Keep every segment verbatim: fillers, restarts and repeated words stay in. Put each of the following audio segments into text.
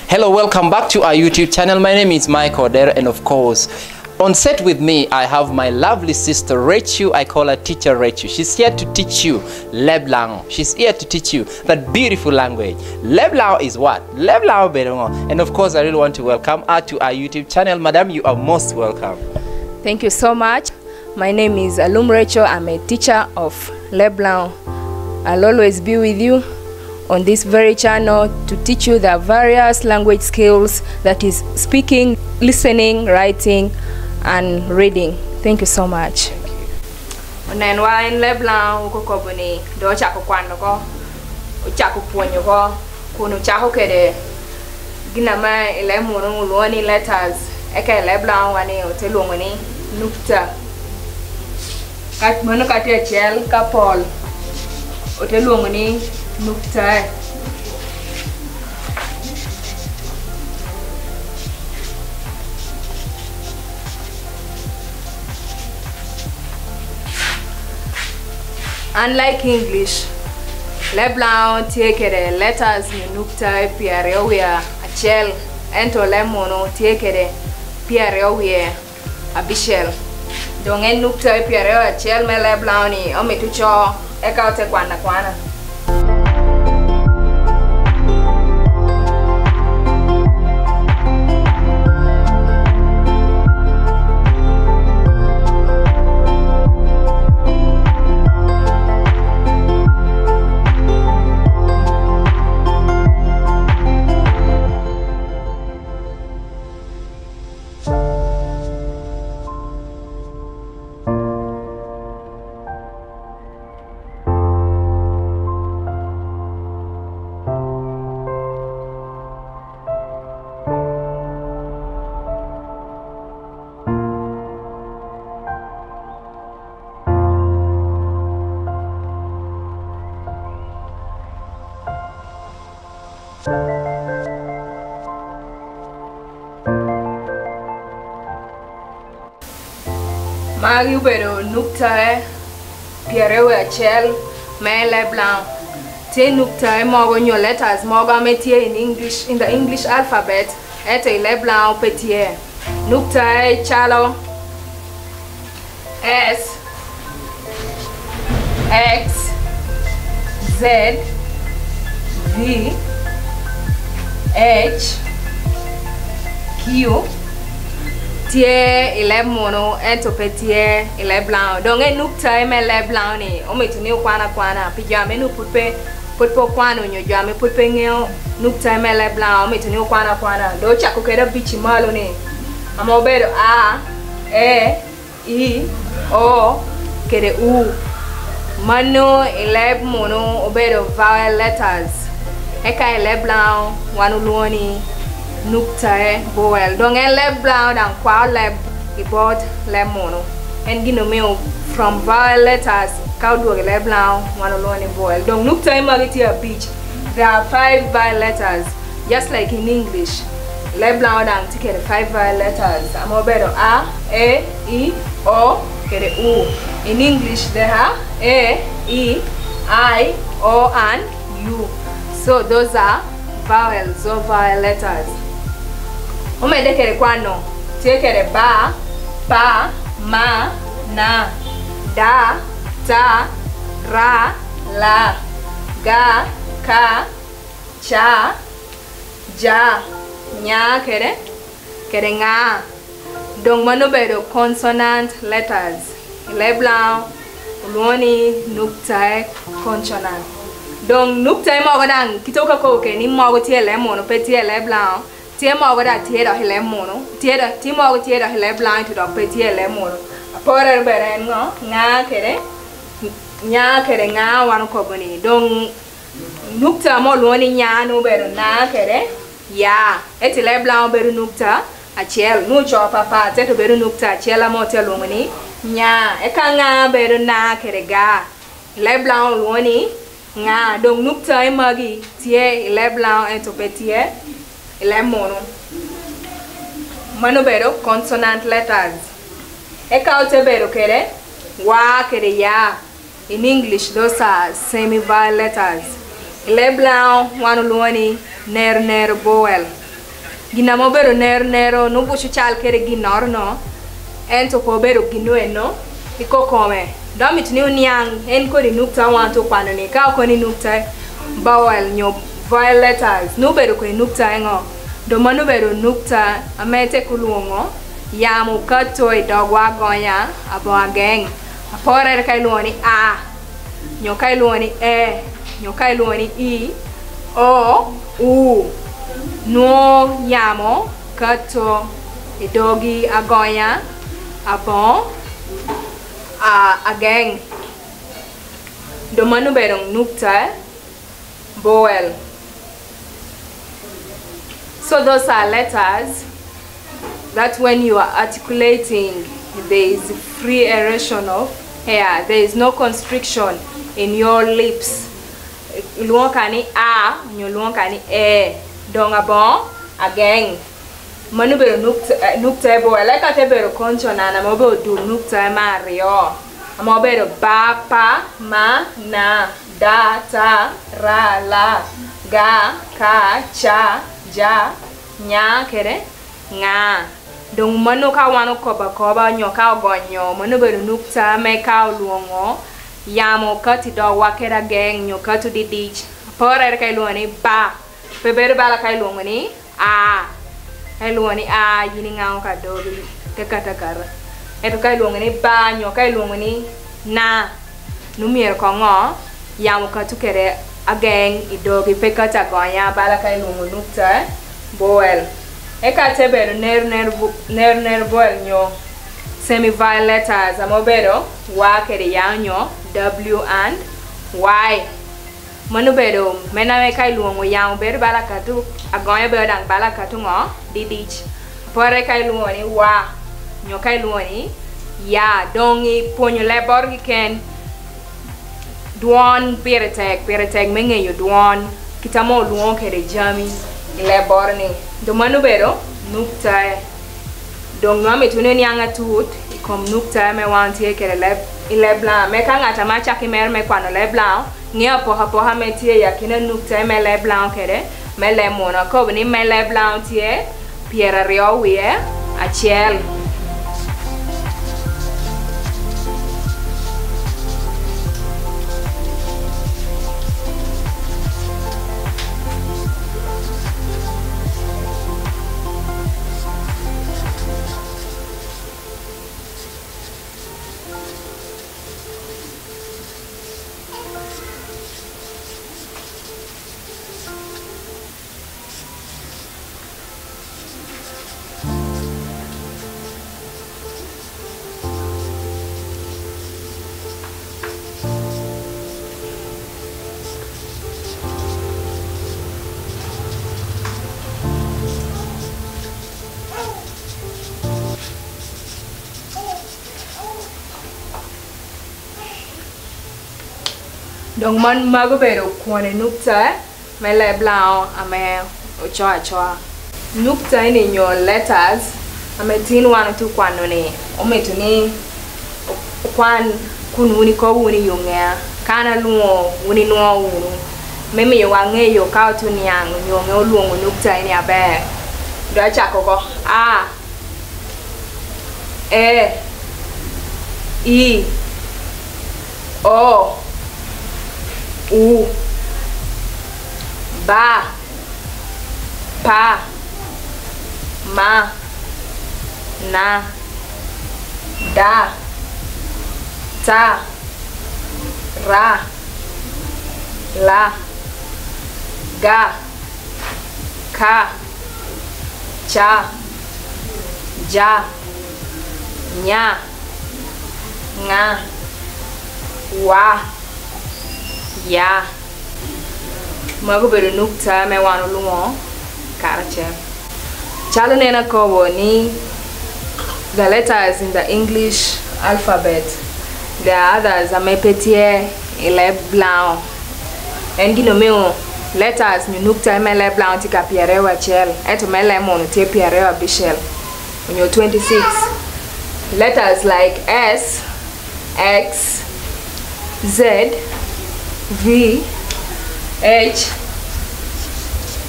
Hello, welcome back to our YouTube channel. My name is Michael Odero, and of course, on set with me, I have my lovely sister Rachel. I call her Teacher Rachel. She's here to teach you Leblao. She's here to teach you that beautiful language. Leblao is what? Leblao bedo ngo? And of course, I really want to welcome her to our YouTube channel. Madam, you are most welcome. Thank you so much. My name is Alum Rachel. I'm a teacher of Leblao. I'll always be with you on this very channel to teach you the various language skills, that is speaking, listening, writing, and reading. Thank you so much. Onenwa en Leblao okokobo ni do ocako kwano oko, ocako pwonyo oko, kun ocako kede gin ame i leb munu olwoŋo ni letters, eka i leb Laŋowa ni ote lwoŋo ni nukta. Ka, mano ka tye acel, ka pol ote lwoŋo ni nukta. Unlike English, leb Laŋo tye kede letters nyo nukta pyeraryo wie acel, ento leb munu tye kede pyeraryo wie abicel. Doŋ en nukta pyeraryo acel me leb Laŋo ni omito co, eka ote kwano akwana. Magi obedo nuktae pyeraryo acel me leb Laŋo. Tye nuktae mogo nyo letters mogo ame tye in English, in the English alphabet, ento i leb Laŋo pe tye. Nuktae calo S, X, Z, V, H, Q, tye i leb munu, ento pe tye i leb Laŋo. Doŋ en nuktae me leb Laŋo ni omito ni okwan akwana pi jo ame nwoŋo pwod pe, pwod pe okwano, nyo jo ame pwod pe ŋeo nuktae me leb Laŋo, omito ni okwan akwana. Doŋ ocako kede abic i malo ni, ame obedo A, E, I, O, kede U. Mano i leb munu obedo vowel letters. Eka i leb Laŋo wan olwoŋo ni nuktae vowel. Doŋ en leb Laŋo daŋ kwao leb i bot leb munu. En gin omio from vowel letters ka odwogo i leb Laŋo wan olwoŋo ni vowel. Doŋ nuktae magi tye abic. There are five vowel letters. Just like in English, leb Laŋo daŋ tye kede five vowel letters, ame obedo A, E, I, O, kede U. In English, there are A, E, I, O, and U. So those are vowels or vowel letters. Omedde kede kwano, tye kede ba, pa, ma, na, da, ta, ra, la, ga, ka, ca, ja, nya kede, kede ŋa. Doŋ mano obedo consonant letters. I leb Laŋo olwoŋo ni nuktae consonant. Doŋ nuktae mogo daŋ, kite ka okobo kede ni mogo tye i leb munu, pe tye i leb Laŋo, tye mogo daŋ tye dok i leb munu, tye dok, tye mogo tye dok i leb Laŋo, ento dok pe tye i leb munu. Aporere obedo en ŋo? Ŋa kede, nya kede ŋa wan okobo ni. Doŋ nukta ame olwoŋo ni nya nwoŋo obedo na kede ya. Ento i leb Laŋo obedo nukta acel, nwoŋo ocoo papat, ento obedo nukta acel ame otye alwoŋo ni nya. Eka ŋa bedo na kede ga. I leb Laŋo olwoŋo ni ŋa. Doŋ nuktae magi tye i leb Laŋo ento pe tye i leb munu. Mano obedo consonant letters. Eka ote bedo kede wa kede ya. In English, those are semi vowel letters. I leb Laŋo wan olwoŋo ni ner ner vowel. Gin ame obedo nero nero, nwoŋo buc ocal kede ginnoro-no, ento pe obedo gin eno i kokome. Dok amito ni oniaŋ en kodi nukta a wan tye okwano-ni. Ka okobo ni nukta, vowel nyo vowel letters, nwoŋo obedo kodi nukta eŋo? Dok mano obedo nukta ame tek olwoŋo yamo kato i dogwa agonya aboŋo ageŋ. Aporrere ka ilwoŋo ni a, nyo ka ilwoŋo ni e, nyo ka ilwoŋo ni i, o, u. Nwoŋo yamo kato i dogi agonya aboŋo a, ageŋ. Dok mano obedo nukta, vowel. So those are letters that when you are articulating, there is free aeration of air, there is no constriction in your lips. Lwoŋo ka ni a, nyo lwoŋo ka ni e, doŋ aboŋo ageŋ. Mano obedo nukta, eh, nukta e vowel, eka te bedo consonant ame obedo dul nukta me aryo, ame obedo ba, pa, ma, na, da, ta, ra, la, ga, ka, ca, ja, nya, kede ŋa. Doŋ mano ka wan okobo akoba, nyo ka ogonyo, mano obedo nukta me ka olwoŋo yamo kato i dogwa kede ageŋ, nyo kato didic. Aporrere ka ilwoŋo ni ba, pe bedo bala ka ilwoŋo ni a. Ka ilwoŋo ni a, yin iŋaŋo ka dogi, te kata kata. Ento ka ilwoŋo ni ba, nyo ka ilwoŋo ni na, nwoŋo myero koŋ ŋo? Yamo kato kede ageŋ i dogi, pe kato agonya, bala ka ilwoŋo nukta, vowel. Eka te bedo nero nero bu-, nero nero vowel nyo semi vowel letters, ame obedo wa kede ya nyo w and y. Mano obedo me na me ka ilwoŋo yamo bedo bala kato, agonya bedo daŋ bala kato ŋo? Didic. Aporrere ka ilwoŋo ni wa, nyo ka ilwoŋo ni ya. Doŋ ipwonyo lebboro keken. Dwon pire tek, pire tek me ŋeyo dwon, kit ame olwoŋo kede jami i lebboro-ni. Doŋ mano obedo nukta. Doŋ nwoŋo amito ni oniaŋ atut i kom nukta ame wan tye kede leb, i leb Laŋo. Me ka ŋat ame acakki mere me kwano leb Laŋo, ŋeo apokapoka ame tye i akina nukta me leb Laŋo kede me leb Muno. Akobo ni me leb Laŋo tye pyeraryo wie acel. Doŋ man, mago obedo kwone nukta me leb Laŋo ame ocoo acoa. Nukta eni nyo letters ame tin wan otye kwano-ni, omito ni okwan kun wun ikobo wunu i oŋea. Ka an alwoŋo, wun inwoŋo wunu, me miyowa ŋeyo ka otye oniaŋ onyo ŋeo olwoŋo nukta eni aber. Dok acako oko. A, e, i, o, u, ba, pa, ma, na, da, ta, ra, la, ga, ka, ca, ja, nya, ŋa, wa, ya. Mago obedo nukta ame wan olwoŋo karacel. Calo nen akobo ni, the letters in the English alphabet, there are others ame pe tye i leb Laŋo. En gin omio letters nyo nukta me leb Laŋo tye ka pyeraryo acel, ento me leb Muno tye pyeraryo abicel, onyo twenty-six. Letters like S, X, Z, V, H,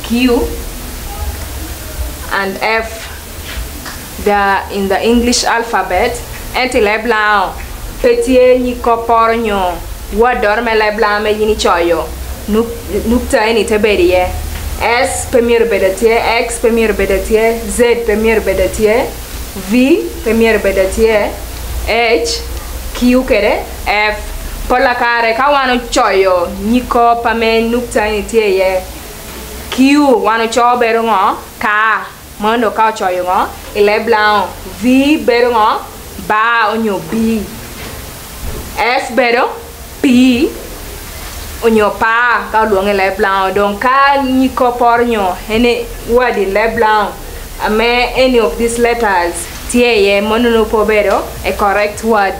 Q, and F the, in the English alphabet, ento i leb Laŋo pe tye nyig kopporo nyo waddoro me leb Laŋo ame yin icoyo. Nuk-, nukta eni te bedo iye. S pe myero bed atye, X pe myero bed atye, Z pe myero bed atye, V pe myero bed atye, H, Q kede F. Pol a kare ka wan ocoyo nyig kop ame nukta eni tye iye, Q wan ocoo bedo ŋo? Ka. Mano dok ka ocoyo ŋo? I leb Laŋo. V bedo ŋo? Ba onyo bi. F bedo pi onyo pa ka olwoŋo i leb Laŋo. Doŋ ka nyig kopporo nyo any word in leb Laŋo ame any of these letters tye iye, mano nwoŋo pe obedo a correct word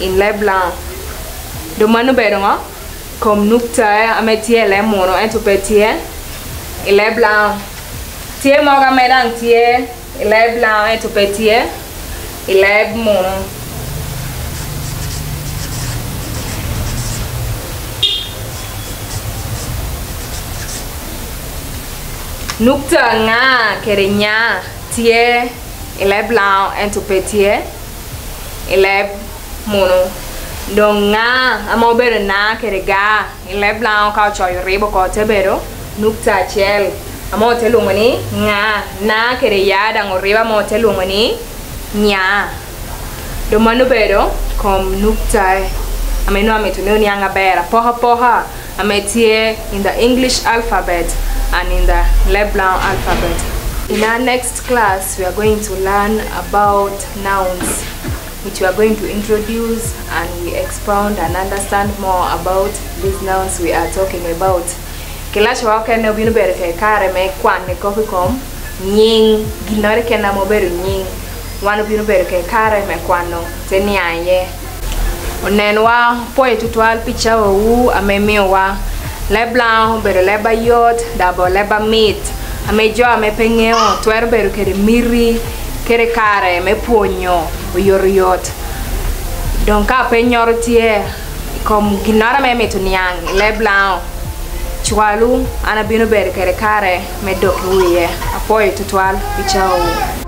in leb Laŋo. Doŋ mano obedo ŋo? Kom nukta ame tye i leb munu ento pe tye i leb Laŋo. Tye mogo ame daŋ tye i leb Laŋo ento pe tye i leb munu. Nukta ŋa kede nya tye i leb Laŋo ento pe tye i leb munu. Doŋ ŋa ame obedo na kede ga i leb Laŋo ka ocoyo ribo oko te bedo nukta acel, ame ote lwoŋo ni ŋa. Na kede ya daŋ oribo ame ote lwoŋo ni nya. Doŋ mano obedo kom nukta ame nwoŋo amito ni oniaŋ aber apokapoka ame tye in the English alphabet and in the leb Laŋo alphabet. In our next class, we are going to learn about nouns, which we are going to introduce and we expound and understand more about these nouns we are talking about. Kilaciwa okene obino bedo kede kare me kwano kop i kom nyiŋ, ginnoro keken ame obedo nyiŋ. Wan obino bedo kede kare me kwano, te niaŋ iye. Onenwa, opwoyo tutwal pi cawawu ame imiowa. Leb Laŋo obedo leb ayot, dabo leb amit, ame jo ame pe ŋeo twero bedo kede miti kede kare me pwonyo oyotoyot. Doŋ ka pennyoro tye i kom ginnoro ame imito niaŋ i leb Laŋo, cwalu, an abino bedo kede kare me dok i wie. Apwoyo tutwal pi cawawu.